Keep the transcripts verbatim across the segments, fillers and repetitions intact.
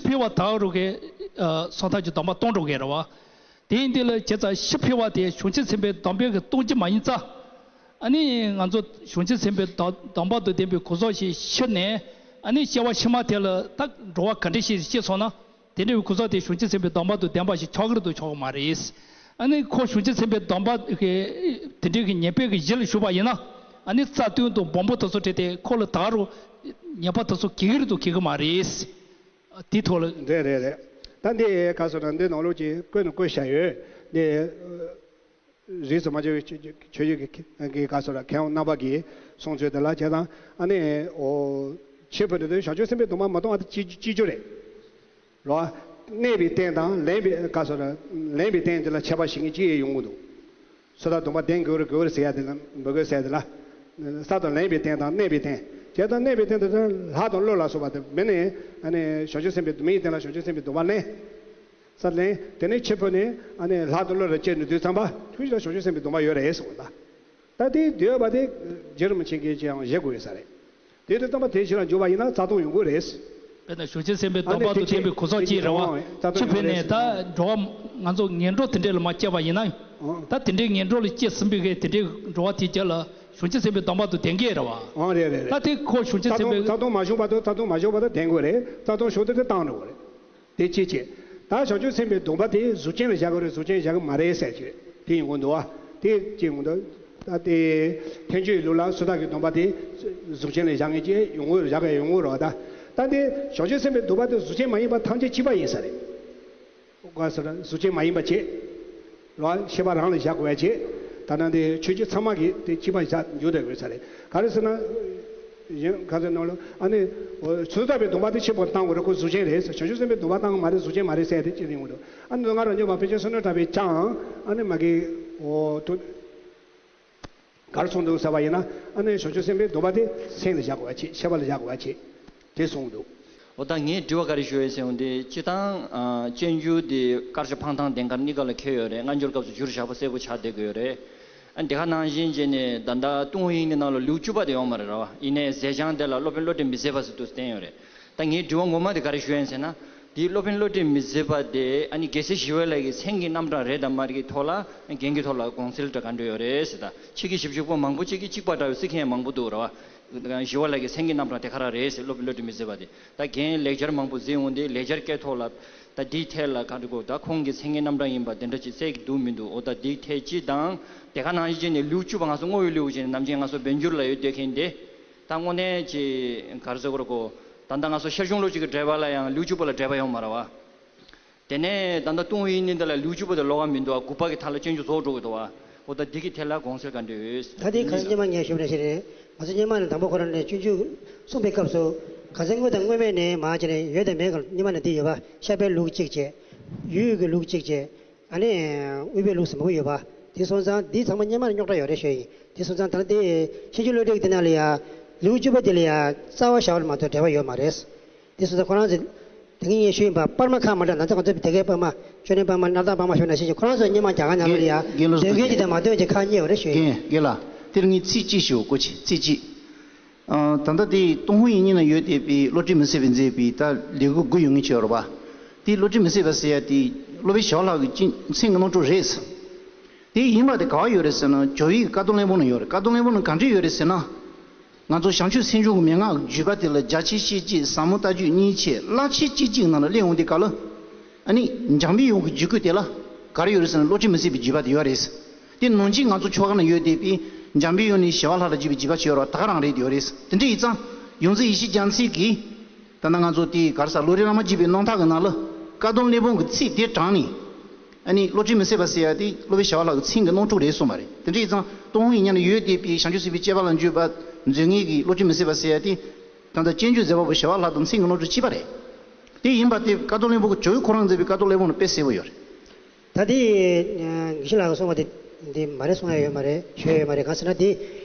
འཕེལ་བ་དག་རུ་གི་སོ་ཐར་གྱི་སྡོམ་པ་གཏོང་འགྲོ་གི་རེད་བ། དེ་ཡིན་དུས་ལ་བྱས་ཙང་ཤི་འཕེལ་བ་དེ་གཞུང་ཆེན་སེམས་དཔའི་སྡོམ་པའི་གི་སྟོང་ཆ་མ་ཡིན་ཙང་། ཨ་ནི་ང་ཚོ་གཞུང་ཆེན་སེམས་དཔའི་སྡོམ་པ་དང་ལྡན་པའི་གོ་ས་ཞིག་ཤི་ནས། ཨ་ནི་སྐྱེ་བ་ཕྱི་མ་དེ་ལ་ད་འགྲོ་བ་ག་འདྲ་ཞིག་སྐྱེས་སོང་ན། དེ་འདྲ་བའི་གོ་ས་དེ་གཞུང་ཆེན་སེམས་དཔའི་སྡོམ་པ་དང་ལྡན་པ་ཞིག་ཆགས་ཀྱི་རེད་དང་ཆགས་ཀྱི་མ་རེད། ཨ་ནི་ཁོ་གཞུང་ཆེན་སེམས་དཔའི་སྡོམ་པ་གི་དེ་འདྲའི་གི་ཉེས་པའི་གི་གཞི་ལ་ཞུགས་པ་ཡིན་ན། ཨ་ནི་རྩ་བདུན་དང་སྦོམ་པོ་དེ་ཚོ་བྲིས་ཏེ་ཁོ་ལ་ད་རུང་ཉེས་པ་དེ་ཚོ་གི་གི་རེད་དང་གི་གི་མ་རེད། དེའི་ཐོག་ལ། རེད་རེད་རེད། ད་འདི་ག་སོ་ན་འདི་ནང་ལོགས་ཀྱི་བཀོད་ནས་བཀོད་བཞག་ཡོད་འདི། རིས་སུ་མ་ཆད་པའི་ཆོས་ཆོས་ཆོས་ཀྱི་ག་སོ་ན་མཁས་དབང་རྣམ་པ་གིས་གསུང་ཚུལ་དེ་ལ་བྱས་ཙང་ཨ་ནི་འོ། ཆེས་ཕུ་ནུ་དེ་བྱང་ཆུབ་སེམས་དཔའི་སྡོམ་པ་མ་གཏོང་བ་དེ་ཅི་ཅི་ཅོ་རེད། རོ། གནས་པའི་རྟེན་དང་ལེན་པའི་ག་སོ་ན་ལེན་པའི་རྟེན་དེ་ལ་ཁྱད་པར་ཞིག་ཅི་ཡང་ཡོང་གི་འདུག་སོ་ཐར་སྡོམ་པ་ལྡན་དགོས་རེད་དགོས་རེད་ཟེར་ཡ་དེ་དང་མི་དགོས་ཟེར་ཡ་དེ་ལ། ས་དང་ལེན་པའི་རྟེན་དང་གནས་པའི་རྟེན། བྱས་ཙང་གནས་པའི་རྟེན་དེ་ལྷ་དང་ཀླུ་ལ་སོགས་པ་དེ་མི་ནི་ཨ་ནི་བྱང་ཆུབ་སེམས་དཔའི་མི་ཡི་རྟེན་ལ་བྱང་ཆུབ་སེམས་དཔའི་སྡོམ་པ་ལེན། ས་ལེན། དེ་ནས་ཆེས་ཕུ་ནི་ཨ་ནི་ལྷ་དང་ཀླུ་ལ་སྐྱེས་ནས་དུས་ཙམ་པ་ཐུགས་རྗེ་ལ་བྱང་ཆུབ་སེམས་དཔའི་སྡོམ་པ་ཡོད་རེད་ཟེར་བ་ད། ད་དེའི་འདོད་པ་དེ་རྗེ་རིན་པོ་ཆེ་གིས་ཅི་ཡང་བཞེད་དགོས་ཡོད་ས་རེད། དེ་དུས་ཙམ་པ་དེ་ཕྱིར་ལ་འཇུག་པ་ཡིན་ན་རྩ་ལྟུང་ཡོང་གི་རེད། དཔེར་ན་གཞུང་ཆེན་སེམས་དཔའི་སྡོམ་པ་དང་ལྡན་པའི་གོ་ས་གཅིག་རེད་བ། ཆེས་ཕུ་ནས་ད་འགྲོ་བ་ང་ཚོ་ངན་འགྲོ་དེ་འདྲས་ལ་མ་སྐྱེས་པ་ཡིན་ན། ད་དེ་འདྲའི་ངན་འགྲོ་ལ་སྐྱེས་ཟིན་པའི་གི་དེ་འདྲའི་འགྲོ་བ་དེ་རྒྱུད་ལ་གཞུང་ཆེན་སེམས་དཔའི་སྡོམ་པ་དང་ལྡན་གི་རེད་བ། ཨང་རེད་རེད་རེད། ད་དེ་ཁོ་གཞུང་ཆེན་སེམས་དཔའི་རྩ་ལྟུང་མ་བྱུང་བར་དུ་རྩ་ལྟུང་མ་བྱུང་བར་དུ་ལྡན་དགོས་རེད། རྩ་ལྟུང་བྱུང་དུས་དེ་བཏང་འགྲོ་དགོས་རེད། དེ་གཅིག་བྱས། ད་བྱང་ཆུབ་སེམས་དཔའི་སྡོམ་པ་དེ་གཟུགས་ཅན་ལ་བཞག་དགོས་རེད་གཟུགས་ཅན་བཞག་གི་མ་རེད་ཟེར་གྱི་དེ་ཡོང་གི་འདུག་བ། དེ་གཅིག་ཡོང་གི་འདུག་ད་དེ་ཐེག་མཆོག་གི་ལུགས་ལ་སོ་ཐར་གྱི་སྡོམ་པ་དེ་གཟུགས་ཅན་ལ་བཞག་མཁན་གྱི་ཡོང་གི་བཞག་གི་ཡོང་གི་རེད་བ། ད་ད་དེ་བྱང་ཆུབ་སེམས་དཔའི་སྡོམ་པ་དེ་གཟུགས་ཅན་མ་ཡིན་པ་ཐམས་ཅད་གཅིག་པ་ཡིན་ས་རེད། ག་ཟེར་ན་གཟུགས་ཅན་མ་ཡིན་པ་བྱས། རོ། ཤེས་པ་རང་ལ་བཞག་དགོས་པ་བྱས། ད་ནང་དེ་ཆོས་བརྒྱུད་ཚང་མ་གིས་དེ་གཅིག་པ་བཞག་འཇུག་བསྡད་དགོས་ས་རེད། ག་རེ་ཟེར་ན། གཞན་ག་ཚོད་ནང་ལ་ཨ་ནི། ཚོད་ལྟ་བའི་སྡོམ་པ་དེ་ཆེན་པོ་བཏང་དགོས་རེད་ཁོ་གཟུགས་ཅན་རེད་ཟེར་བྱང་ཆུབ་སེམས་དཔའི་སྡོམ་པ་བཏང་གི་མ་རེད་གཟུགས་ཅན་མ་རེད་ཟེར་དེ་ཅི་རེད་ཡོང་གི་འདུག་ཨ་ནི་ང་རང་ཉོན་མ་ཕལ་ཆེར་བསོད་ནམས་གྲགས་པའི་ཅང་ཨ་ནི་མ་གི། འོ་དུ། གར་སོང་འདུག་ཟེར་བ་ཡིན་ན་ཨ་ནི་བྱང་ཆུབ་སེམས་དཔའི་སྡོམ་པ་དེ་སེམས་ལ་བཞག་དགོས་པ་བྱེད་ཤེས་པ་ལ་བཞག་དགོས་པ་བྱེད་དེ་གསུངས་འདུག་འོ་ད་ངས་དྲི་བ་ག་རེ་ཞུ་ཡོད་ཟེར་ཡོང་དུས་སྤྱིར་བཏང་སྤྱོད་འཇུག་དེ་དཀར་ཆག་འཕང་ཐང་ལྡན་དཀར་གཉིས་ཀ་ལ་འཁེལ་ཡོད་རེད། སྔ་འགྱུར་སྐབས་སུ་འགྱུར་བཞག་པ་གསལ་པོ་ཆགས་བསྡད་ཀྱི་ཡོད་རེད། ཨ་དེ་ག་ནང་བཞིན་བྱས་ནས་ད་ལྟ་ཏུན་ཧོང་དབྱིག་གཉེན་ནང་ལ་ལེའུ་བཅུ་པ་དེ་ཡོད་མ་རེད་ར་བ། ཡིན་ནའི་ཟས་བྱང་དེ་ལ་སློབ་དཔོན་བློ་གྲོས་མི་ཟད་པ་ཟེར་འདུག་བསྟན་ཡོད་རེད། ད་ངའི་དྲི་བ་ངོ་མ་དེ་ག་རེ་ཞུ་ཡ་ཡིན་ཟེར་ན། དེའི་སློབ་དཔོན་བློ་གྲོས་མི་ཟད་པ་དེ་ཨ་ནི་རྒྱལ་སྲས་ཞི་བ་ལྷ་གི་མཚན་གྱི་རྣམ་གྲངས་རེད་དམ་མ་རེད་ཀྱི་ཐོག་ལ་རྒྱན་གྱི་ཐོག་ལ་དགོངས་སེལ་འདྲ་ག་འདྲ་ཡོད་རེད་ཟེར། ད་ཕྱི་གི་ཞིབ་འཇུག་པ་མང་པོ་གཅིག་གིས་གཅིག་པ་འདྲ་བའི་གཟིགས་མཁན་མང་པོ་འདུག་ར་བ། ཞི་བ་ལྷ་གི་མཚན་གྱི་རྣམ་གྲངས་དེ་ག་རང་རེད་ཟེར་སློབ་དཔོན་བློ་གྲོས་མི་ཟད་པ་དེ། ད་རྒན་ལེགས་སྦྱར་མང་པོ་གཟིགས་འོང་དུས་ལེགས་སྦྱར་སྐད་ཐོག་ལ་ད་འདིའི་ཐད་ལ་ག་འདྲ་གོ་ད་ཁོང་གི་མཚན་གྱི་རྣམ་གྲངས་ཡིན་པ་དེ་འདྲ་ཅིག་གསལ་གྱི་འདུག་མི་འདུག་འོ་ད་འདིའི་ཐད་སྤྱི་དང་དེ་ག་ནང་བཞིན་བྱས་ནས་ལེའུ་བཅུ་པ་ང་ཚོ་བསྔོ་བའི་ལེའུ་བྱས་ནས་ནམ་རྒྱུན་ང་ཚོ་བཻ་འགྱུར་ལ་ཡོད་སྡོད་མཁན་དེ་ད་དངོས་གནས་ཀྱི་ག་རེ་ཟེར་དགོས་རེད་གོ་ད་ལྟ་ང་ཚོ་ཤར་གཞུང་ལོ་རྒྱུས་ཀྱི་འགྲེལ་པ་ལ་ཡང་ལེའུ་བཅུ་པ་ལ་འགྲེལ་པ་ཡོད་མ་རེད་བ། དེ་ནས་ད་ལྟ་ཏུན་ཧོང་དབྱིག་གཉེན་འདི་ལ་ལེའུ་བཅུ་པ་དེ་ཀློག་ག་མི་འདུག་ཨ། དགུ་པ་གི་མཐའ་ལ་སྤྱོད་འཇུག་རྫོགས་འགྲོ་གི་འདུག་ཨ། འོ་ད་འདི་གི་ཐད་ལ་དགོངས་སེལ་ག་འདྲ་ཡོད། ད་དེ་ག་རེ་སྔོན་མ་ངས་ཞུས་པ་ནང་བཞིན་རེད། ང་ཚོ་སྔོན་མ་ནས་དང་པོ་ཁོ་རང་ནས་སྤྱོད་འཇུག་གསུངས་པའི་སྐབས་སུ་ག་ཚད་དངོས་དང་དངོས་མེད་ནས་མར་བྱས་ནས་ཡོད་དང་མེད་ག་སྔོན་མ་ནས་འདི་ཡོད་པ། ཤར་པའི་ལུགས་གཅིག་བྱས། ཡུལ་གྱི་ལུགས་གཅིག་བྱས། ཨ་ནི་དབུས་པའི་ལུགས་སུ་མང་པོ་ཡོད་པ། དེ་སོང་ཙང་འདི་ཚང་མ་སྔོན་མ་ནས་རྙོག་དྲ་ཡོད་རེད་ཞུ་ཡིན། དེ་སོང་ཙང་ད་ལྟ་དེ་ཕྱིན་ཅི་ལོག་སྒྲིལ་གྱི་དེ་ནང་ལ་ཡ་ལེའུ་བཅུ་པ་དེ་ལ་ཡ་རྩ་བ་བཞག་པ་ལ་མ་གཏོགས་འགྲེལ་པ་ཡོད་མ་རེད། དེ་སོང་ཙང་ཁོ་རང་ཚོས་དེ་སྔ་ངས་ཞུས་ཡིན་པ། པར་མ་ཁག་མ་འདྲ་ན་ཚ་ང་ཚོ་དེ་གའི་པར་མ་ཅོ་ནེ་པར་མ་སྣར་ཐང་པར་མ་ཞུ་ན་ཤེས་ཀྱི་ཁོ་རང་ཚོས་སྔོན་མ་རྒྱ་གར་ནང་ལོགས་ལ་ཡ་རྒན་ལགས་འདོད་མཁན་གྱི་དང་མ་འདོད་མཁན་གྱི་ཁག་གཉིས་ཡོད་རེད་ཞུ་ཡིན། རྒན་རྒན་ལགས་དེར་ངས་ཚིག་གཅིག་ཞུ་དགོས་ཆེ་ཚིག་གཅིག་ཨ། ད་ལྟ་དེ་ཏུན་ཧོང་དབྱིག་གཉེན་ན་ཡོད་བསྡད་པའི་བློ་གྲོས་མི་ཟད་པས་མཛད་པའི་ད་ལེའུ་དགུ་ཡོད་མཁན་ཅིག་ཡོད་རེད་པ། དེ་བློ་གྲོས་མི་ཟད་པ་ཟེར་ཡ་དེ་སློབ་དཔོན་ཞི་བ་ལྷ་གི་མཚན་གྱི་རྣམ་གྲངས་རེད། དེ་ཡིན་པ་དེ་ག་བ་ཡོད་རེད་ཟེར་ན་ཇོ་བོའི་བཀའ་གདམས་གླིང་པོ་ན་ཡོད་རེད། བཀའ་གདམས་གླིང་པོ་ན་ག་འདྲ་ཡོད་རེད་ཟེར་ན། ང་ཚོ་བྱང་ཆུབ་སེམས་མཆོག་གི་མན་ངག་གི་བརྒྱུད་པ་དེ་ལ་རྒྱ་ཆེ་ཤེས་བྱེད་ཟབ་མོ་ལྟ་སྤྱོད་གཉིས་ཆེད་རླབས་ཆེན་གཅིག་གཅིག་ནང་ལ་སླེབས་འོང་དུས་སྐབས་ལ། ཨ་ནི་འཇམ་པའི་དབྱངས་ཀྱི་བརྒྱུད་སྐུད་དེ་ལ་ག་རེ་ཡོད་རེད་ཟེར་ན་བློ་གྲོས་མི་ཟད་པའི་བརྒྱུད་པ་དེ་ཡོད་རེད། དེ་ནང་བཞིན་ང་ཚོ་ཆོ་ག་ན་ཡོད་བསྡད་པའི་འཇམ་པའི་དབྱངས་ནས་ཞི་བ་ལྷ་ལ་བརྒྱུད་པའི་བརྒྱུད་པ་ཅིག་ཡོད་རེད་པ། ད་ག་རང་རེད་དེ་ཡོད་རེད། དེ་འདྲ་ཡིན་ཙང་ཡོངས་འཛིན་ཡེ་ཤེས་རྒྱ་མཚོ་གིས། ད་ལྟ་ང་ཚོ་དེའི་ག་རེ་ཟེར་ལམ་རིམ་བླ་མ་དགྱེས་པའི་རྣམ་ཐར་གྱི་ནང་ལ་བཀའ་གདམས་གླིང་པོ་གི་ཚིག་དེ་དྲངས་ནས། ཨ་ནི་བློ་གྲོས་མི་ཟད་པ་ཟེར་ཡ་དེ་སློབ་དཔོན་ཞི་བ་ལྷ་གི་མཚན་གྱི་རྣམ་འཕྲུལ་རེད་གསུངས་པ་རེད། དེ་འདྲ་ཡིན་ཙང་ཏུན་ཧོང་དབྱིག་གཉེན་ན་ཡོད་བསྡད་པའི་བྱང་ཆུབ་སེམས་དཔའི་སྤྱད་པ་ལ་འཇུག་པ་མཛོད་མཁན་གྱི་བློ་གྲོས་མི་ཟད་པ་ཟེར་ཡ་དེ། ད་ལྟ་སྤྱོད་འཇུག་མཛད་པ་པོ་ཞི་བ་ལྷ་དང་མཚན་གྱི་རྣམ་འཕྲུལ་གཅིག་པ་རེད། དེ་ཡིན་པ་དེ་བཀའ་གདམས་གླིང་པོ་གི་ཇོ་བོས་ཁོ་རང་མཛད་པའི་བཀའ་གདམས་གླིང་པོ་ན་དཔེ་གསལ་པོ་ཡོད་རེད། ད་དེ་དགེ་བཤེས་ལགས་ཀྱིས་གསུངས་པ་དེ་འདི་མ་རེད་གསུང་ཡ་ཡོད་མ་རེད་ཞུ་ཡ་ཡོད་མ་རེད། གང་ཟེར་ན་དེ་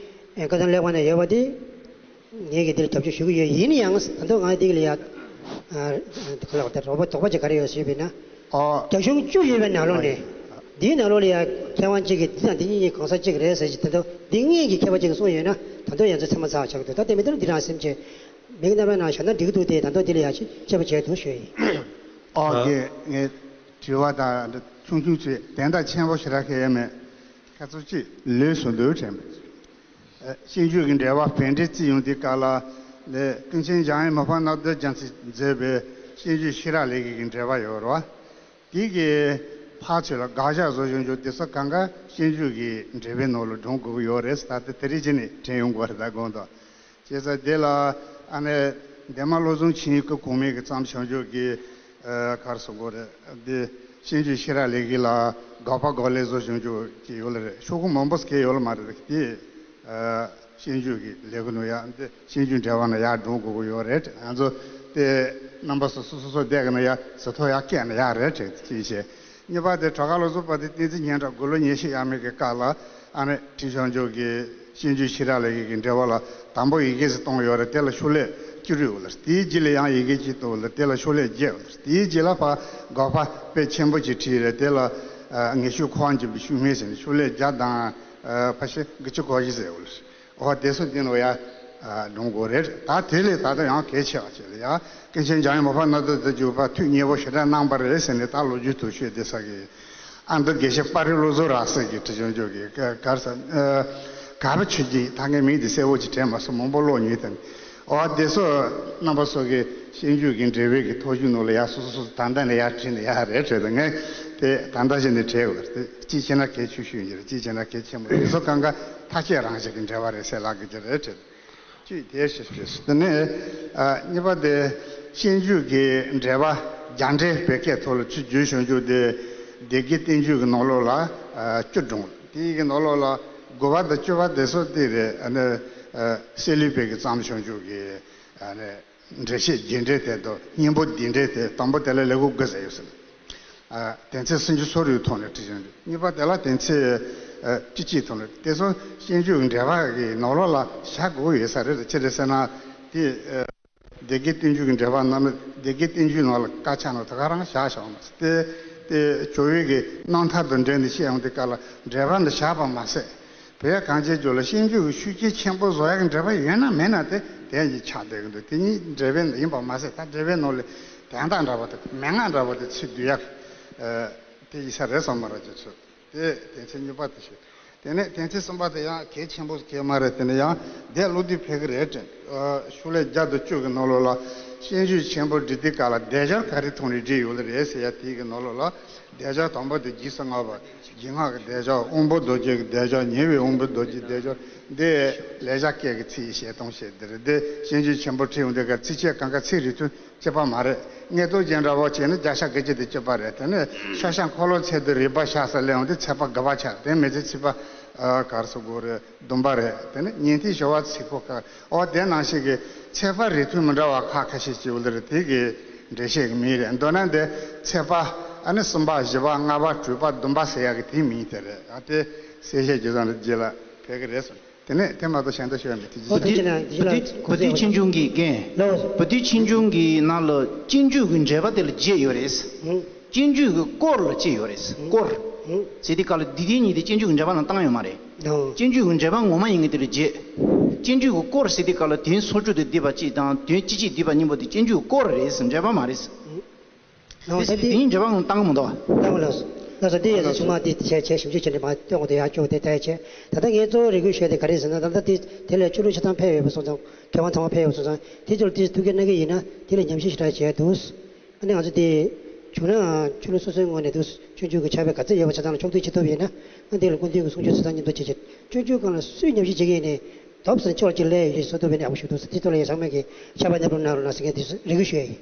བཀའ་གདམས་གླིང་པོ་ན་ཡོད་པ་དེ་ངས་ཀྱིས་འདིར་རྒྱབ་སྐྱོར་ཞུ་གི་ཡོད། ཡིན་ཡང་ད་དུང་ང་འདི་ལ་ཡ་ཨ་ག་ལ་བ་དེ་རོགས་པ་དོགས་པ་ཅིག་ག་རེ་ཡོད་ཞུས་པས་ན། ཨ། རྒྱ་གཞུང་བཅུ་ཡོད་པའི་ནང་ལོགས་ནས་འདིའི་ནང་ལོགས་ལ་ཡ་མཁས་དབང་གཅིག་གིས་འདི་དང་འདི་གཉིས་ཀྱི་གང་ཟག་གཅིག་རེད་ཟེར་གྱི་ད་དུང་འདི་སྔོན་གྱི་མཁས་པ་གཅིག་གིས་གསུངས་ཡོད་ན་ད་དུང་ཡ་མཚན་ཚད་མ་ཚ་བ་ཆགས་ཀྱི་འདུག་ད་དེ་མི་ལྟར་འདི་རང་སེམས་ཅན་མིག་རྣམ་པའི་ནང་བཞག་ན་འགྲིག་གི་འདུག་སྟེ་ད་དུང་འདི་ལ་ཡ་ཅིག་དཔྱད་པ་བྱས་འདུག་ཞུ་ཡིན། ཨོ་ཨ། རྒན། ངས་དྲི་བ་དང་ཆུང་ཆུང་ཅིག་དན་རྟགས་ཆེན་པོ་ཞེ་དྲག་གང་ཡང་མེད། ཁ་ཚུར་ཅིག་ལོས་སུ་འདུག་དྲན་པས། ཨ། ཤེས་འཇུག་གི་འགྲེལ་པ་བོད་འགྲེལ་བརྩི་ཡོང་དུས་སྐབས་ལ། ལས་ཀུན་མཁྱེན་འཇམ་དབྱངས་མི་ཕམ་རྣམ་དག་རྒྱ་མཚོས་མཛད་པའི་ཤེས་འཇུག་ཤེས་རབ་ལེགས་དགེ་གི་འགྲེལ་པ་ཡོད་རེད་བ། དེ་གི་ཕར་ཚུར་ལ་དགག་བཞག་བཟོ་བྱུང་ཆོག་དེ་ཚོ་གང་ག་ཤེས་འཇུག་གི་འགྲེལ་པའི་ནང་ལ་སྒྲུང་དགོས་ཀྱི་ཡོད་རེད། ད་ལྟ་དེ་རིགས་བྱས་ནས་དྲན་ཡོང་དགོས་རེད། ད་དགོངས་དག་བྱས་ཙང་དེ་ལ་ཨ་ནི་འདན་མ་བློ་བཟང་ཆོས་སྐུ་གོང་མའི་གི་བརྩམས་བྱུང་ཆོག་གི། ཨ། ག་རེ་ཟེར་དགོས་རེད། འདི་ཤེས་འཇུག་ཤེས་རབ་ལེགས་དགེ་ལ་དགག་པ་དགག་ལན་བཟོ་བྱུང་ཆོག་གི་ཡོད་ལ་རེད། ཤོག་གུ་མང་པོ་ཟེར་གི་ཡོད་ལ་མ་རེད། དེ། ཨ། ཤེས་འཇུག་གི་ལས་ཁུངས་ནང་ཡ་འདི་ཤེས་འཇུག་འགྲེལ་པ་ནང་ཡ་སྒྲུང་དགོས་ཀྱི་ཡོད་རེད། ང་ཚོ་དེ་རྣམ་པ་སོ་སོ་སོ་སོ་བསྡད་གི་ནང་ཡ་ཟུར་ཐོག་ཡ་བཀལ་ནས་ཡ་རེད་དྲན་གྱིས་བྱས། གཉིས་པ་དེ་བྲག་དཀར་བློ་བཟང་དཔལ་ལྡན་བསྟན་འཛིན་སྙན་གྲགས་དགུང་ལོ་ཉི་ཤུ་ཡས་མས་ཀྱི་སྐབས་ལ་ཨ་ནི་ཁྲི་བྱང་ཆུབ་ཀྱི་ཤེས་འཇུག་ཤེས་རབ་ལེགས་དགེ་གི་འགྲེལ་པ་ལ་དང་པོ་ཡི་གེ་ཟིག་བཏང་ཡོད་རེད། དེ་ལ་ཤོག་ལྷེ་བཅུ་དྲུག་ཡོད་ལ། དེའི་རྗེས་ལ་ཡང་ཡི་གེ་གཅིག་བཏང་ཡོད་ལ། དེ་ལ་ཤོག་ལྷེ་བརྒྱད་ཡོད་ལ། དེའི་རྗེས་ལ་ཕར་དགག་པ་དཔེ་ཆེན་པོ་ཅིག་བྲིས་རེད། དེ་ལ་ཨ་ངེས་ཤེས་འཁོར་བ་འཇོམས་པའི་ཤུགས་སྨོན་ཟེར་ནས་ཤོག་ལྷེ་བརྒྱ་དང་ཨ་ཕལ་ཆེར་དགུ་བཅུ་གོ་བཞི་ཟེར་ཡོད་ལ། འོ་དེ་ཚོ་འདི་ནང་ཡ་ཨ་སྒྲུང་དགོས་རེད། ད་དེ་ལས་ད་ལྟ་ཡང་གལ་ཆེ་བ་ཅིག་ལ་ཡ་ཀུན་མཁྱེན་འཇམ་དབྱངས་མི་ཕམ་རྣམ་དག་ཏུ་གྱུར་པ་ཐུགས་མཉེས་པོ་ཞེ་དྲག་གནང་བ་རེད་ཟེར་ནས། ད་ལོ་རྒྱུས་དུ་ཤོད་བསྡད་ས་གི་ཨ་མདོ་དགེ་བཤེས་དཔའ་རིས་བློ་བཟང་རབ་གསལ་གྱི་ཁྲི་བྱང་ཆུབ་ཀྱི་ག་ག་རེ་ཟེར། ཨ་ག་པ་ཆོས་ཀྱི། ད་ངས་མིང་འདི་གསལ་བོ་ཅིག་དྲན་མ་སོང་། མང་པོ་ཀློག་མྱོང་དེ། འོ་དེ་ཚོ་རྣམ་པ་ཚོ་གི་ཤེས་འཇུག་གི་འགྲེལ་པའི་གི་ཐོག་གཞུང་ནང་ལ་ཡ་སོ་སོ་སོ་སོ་ད་ལྟ་ནས་ཡར་བྲིས་ནས་ཡར་རེད་བྲིས་ཏེ། ངས་དེ་ད་ལྟ་བཞིན་ནས་བྲིས་དགོས་རེད། དེ་གཅིག་བྱས་ན་གལ་ཆེ་ཤོས་ཡིན་རེད། གཅིག་བྱས་ན་གལ་ཆེན་པོ་རེད། དེ་ཚོ་གང་ག་མཐའ་དཔྱད་རང་བཞིན་གྱི་འབྲེལ་བ་རེད་ཟེར་ལབ་དགོས་ཀྱི་རེད་བྲིས་ཏེ། གཅིག་དེ་ཞིག་རེད། དེ་ནས་ཨ་གཉིས་པ་དེ་ཤེས་འཇུག་གི་འགྲེལ་པ་རྒྱ་འགྲེལ་བོད་སྐད་ཐོག་ལ་ཚུར་བསྒྱུར་བྱུང་རྒྱུ་དེ་སྡེ་དགེ་བསྟན་འགྱུར་གྱི་ནང་ལོགས་ལ་ཨ་བཅུ་སྒྲུང་། དེའི་གི་ནང་ལོགས་ལ་དགུ་པ་དང་བཅུ་པ་དེ་ཚོ་དེ་རེད། ཨ་ནི་ཨ་སེ་ལུས་པའི་གི་བརྩམས་བྱུང་རྒྱུ་གི་ཨ་ནི། འགྲེལ་བཤད་རྒྱས་འགྲེལ་དེ་དང་སྙིང་པོ་བསྡུས་འགྲེལ་དེ། དང་པོ་དེ་ལ་ཀླད་ཀོར་དགུ་ཟེར་ཡོད་ཟེར། ཨ་དོན་ཚན་སུམ་ཅུ་སོ་དྲུག་ཐོག་ནས་བྲིས་བྱུང་། གཉིས་པ་དེ་ལ་དོན་ཚན་ཨ་བཅུ་གཅིག་ཐོག་ནས། དེ་ཚོ་ཤེས་འཇུག་འགྲེལ་པ་གི་ནང་ལོགས་ལ་བཞག་དགོས་ཡོད་ས་རེད། ཅི་རེད་ཟེར་ན་དེ་ཨ་སྡེ་དགེ་བསྟན་འགྱུར་གྱི་འགྲེལ་པ་རྣམས་ནི་སྡེ་དགེ་བསྟན་འགྱུར་ནང་ལ་དཀར་ཆག་ནང་དེ་ག་རང་བཞག་བཞག་མ་ཟད། དེ་དེ་ཇོ་བོའི་གི་རྣམ་ཐར་དང་འབྲེལ་ནས་བཤད་ཡོང་དུས་སྐབས་ལ་འགྲེལ་པ་འདི་བཞག་པ་མ་ཟད། བོད་གངས་ཅན་ལྗོངས་ལ་ཤེས་འཇུག་གི་ཤུགས་རྐྱེན་ཆེན་པོ་བཟོ་ཡག་གི་འགྲེལ་པ་ཡོད་ན་མེད་ན་དེ་དེ་ཡང་ཆགས་བསྡད་ཀྱི་འདུག་དེ་གཉིས་འགྲེལ་པའི་ནང་ཡིན་པ་མ་ཟད། ད་འགྲེལ་པའི་ནང་ལ་དོན་དག་འདྲ་པོ་དང་མན་ངག་འདྲ་པོ་དེ་ཚུར་བསྡུ་ཡག་ཨ་དེ་ཡིན་ས་རེད་བསམ་པ་ར་ཅིག་ཚོད། དེ་དོན་ཚན་གཉིས་པ་དེ་ཞུ། དེ་ནས་དོན་ཚན་གསུམ་པ་དེ་ཡང་གལ་ཆེན་པོ་གལ་མ་རེད། དེ་ནས་ཡང་འདི་ཀློག་དུས་ཕལ་གི་རེད་དྲན། ཨ་ཤོག་ལྷེ་བརྒྱ་དང་བཅུ་གི་ནང་ལོགས་ལ་ཤེས་འཇུག་ཆེན་པོ་འབྲི་དུས་སྐབས་ལ་སྡེབ་སྦྱོར་ག་རེ་ཐོག་ནས་བྲིས་ཡོད་ལ་རེད་ཟེར་ཡ་དེའི་གི་ནང་ལོགས་ལ། སྡེབ་སྦྱོར་དང་པོ་དེ་རྗེས་སུ་བསྔགས་པ། རྗེས་བསྔགས་ཀྱི་སྡེབ་སྦྱོར། དབང་པོ་རྡོ་རྗེ་གི་སྡེབ་སྦྱོར། ཉེ་བའི་དབང་པོ་རྡོ་རྗེའི་སྡེབ་སྦྱོར། འདི་ལེགས་སྦྱར་སྐད་ཀྱི་ཚིག་བཤད་སྟངས་བཤད་འདི་རེད། འདི་ཤེས་འཇུག་ཆེན་པོ་ཁྲིད་ཡོང་དུས་སྐབས་ཚིགས་བཅད་གང་ག་ཚིག་རིགས་མཐུན་གཅིག་པ་མ་རེད། མངོན་རྟོགས་རྒྱན་འདྲ་པོ་བྱས་ན་བརྒྱ་ཆ་དགུ་བཅུ་དེ་གཅིག་པ་རེད། དེ་ནས་ཤ་ཤ་འཁོར་ལོ་ཚད་དུ་རིགས་པ་ཤ་ཟ་ལེན་ཡོང་དུས་ཚེག་པ་དགུ་པ་ཆགས། དེ་མི་ཚེ་ཚིག་པ་ཨ་ག་རེ་ཟེར་དགོས་རེད། བདུན་པ་རེད། དེ་ནས་ཉན་ཐོས་ཞི་བ་ཚིག་པོ་ཁ། འོ་དེ་ནང་བཞིན་གྱི་ཚེག་པ་རིགས་མཐུན་མི་འདྲ་བ་ཁ་ཁ་ཤས་ཤིག་ཡོད་ལ་རེད། དེ་གི་འགྲེལ་བཤད་ཀྱི་མིང་རེད། མདོར་ན་འདི་ཚེག་པ་ཨ་ནི་གསུམ་པ་བཞི་པ་ལྔ་པ་དྲུག་པ་བདུན་པ་ཟེར་ཡག་གི་དེའི་མིང་དེ་རེད། ཨ་དེ་གསལ་བཤད་རྒྱུ་ཙམ་རེ་རྗེས་ལ་ཕེབས་ཀྱི་རེད་གསུངས། དེ་ནས་དེ་མ་གཏོགས་གཞན་དག་ཤོད་མི་དེ་ཅི་ཨོ་ཞིག་དེ་ཅི་ན་དེ་ཅི་ལ་བུ་དུས་ཆེ་ཆུང་གི་རྒན། ལོ། བུ་དུས་ཆེ་ཆུང་གི་ནང་ལ་སྤྱོད་འཇུག་གི་འགྲེལ་པ་དེ་ལ་བརྒྱད་ཡོད་རེད། ཨང་། སྤྱོད་འཇུག་གི་སྐོར་ལ་གཅིག་ཡོད་རེད། ཨང་། སྐོར། ཨང་། ཟེར་དུས་སྐབས་ལ་འདི་དེ་གཉིས་དེ་སྤྱོད་འཇུག་གི་འགྲེལ་པ་ནང་བཏང་ཡོད་མ་རེད། ཨང་། སྤྱོད་འཇུག་གི་འགྲེལ་པ་ངོ་མ་ཡིན་གྱི་དེ་ལ་བརྒྱད། སྤྱོད་འཇུག་གི་སྐོར་ཟེར་དུས་སྐབས་ལ་དོན་སོ་བཅུ་དང་བསྡུས་པ་གཅིག་དང་དོན་གཅིག་གཅིག་བསྡུས་པ་གཉིས་པོ་དེ་སྤྱོད་འཇུག་གི་སྐོར་རེད། འགྲེལ་པ་མ་རེད། ཨང་། ལགས་སོ། དེ་དེ་ཡིན་འགྲེལ་པ་ངོ་བཏང་གི་མི་འདུག་བ། བཏང་གི་ལགས་སོ། ལགས་སོ། འདི་ཡིན་ན་ཚང་མ་འདི་བྱས་བྱས་ཞིབ་འཇུག་བྱས་ནས་མ་སྟོན་དགོས་དེ་ཡག་སྐྱོ་དེ་ལྟ་ཡག་བྱས། ད་ལྟ་ངས་གཙོ་བོ་རེ་སྐུལ་ཞུ་ཡ་དེ་ག་རེ་ཟེར་ན། ད་ལྟ་དེ་དེ་ལས་ཆོས་ལུགས་ཆ་ཚང་ཕེབས་ཡོད་པ་སོང་ཙང་། མཁས་དབང་ཚང་མ་ཕེབས་ཡོད་པ་སོང་ཙང་། དེ་ཚོར་དེ་ཐུགས་ཁུར་གནང་གི་ཡིན་ན་དེ་ལ་ཉམས་ཞིབ་ཞེ་དྲག་བྱས་འདུག་ཨ་ནི་ང་ཚོ་དེ་བྱུང་ན་ཆོས་ལུགས་སོ་སོའི་ངོས་ནས་འདུག་སྤྱོད་འཇུག་གི་ཕྱག་དཔེ་ག་ཚོད་ཡོད་པ་ཆ་ཚང་ལ་ཕྱོགས་བསྡུས་བྱེད་ཐུབ་ཡིན་ན། ཨ་དེ་ལ་སྐུ་མདུན་གྱི་གསུང་ཆོས་ཆ་ཚང་མཉམ་དུ་བྱེད་ཆེད། སྤྱོད་འཇུག་སྒང་ལ་སུས་ཉམས་ཞིབ་བྱེད་ཀྱི་ཡིན་ནའི་ཐོབ་ཟིན་ཆོག་ཅིག་སླེབས་ཡོད་ཅིག་བཟོ་ཐུབ་པ་ཡིན་ན་ཡག་པོ་ཞིག་འདུག་དེ་ཐོག་ལ་ཡང་ཚང་མས་ཀྱི་ཕྱག་དཔེ་མཉམ་རུབ་གནང་རོགས་གནང་ཟེར་མཁན་དེ་རེ་སྐུལ་ཞུ་ཡ་ཡིན།